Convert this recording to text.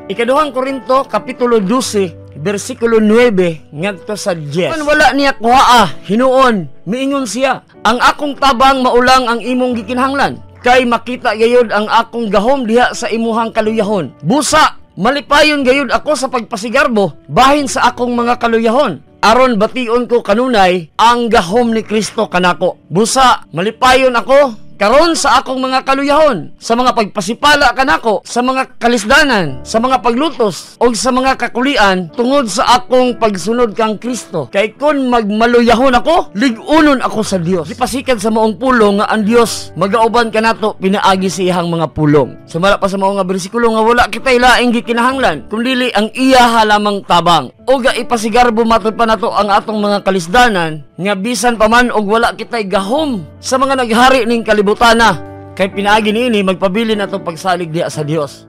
Ikaduhang Korinto, Kapitulo 12, versikulo 9 ngadto sa 10. Kon wala niya kuhaa, hinuon, miingon siya, "Ang akong tabang maulang ang imong gikinahanglan, kay makita gayud ang akong gahom diha sa imuhang kaluyahon. Busa, malipayon gayud ako sa pagpasigarbo bahin sa akong mga kaluyahon, aron bation ko kanunay ang gahom ni Kristo kanako. Busa, malipayon ako karon sa akong mga kaluyahon, sa mga pagpasipala kanako, sa mga kalisdanan, sa mga paglutos, o sa mga kakulian tungod sa akong pagsunod kang Kristo. Kay kun magmaluyahon ako, lig-unon ako sa Dios." Gipasikat sa maong pulong nga ang Dios magauban kanato pinaagi sa iyang mga pulong. Sumala pa sa maong nga bersikulo nga wala kitay laing gikinahanglan kundili ang iya lamang tabang. O ga ipasigarbo matud pa nato ang atong mga kalisdanan nga bisan pa man og wala kitay gahom sa mga naghari ning kalibutana, kay pinaagi niini magpabilin atong pagsalig diha sa Dios.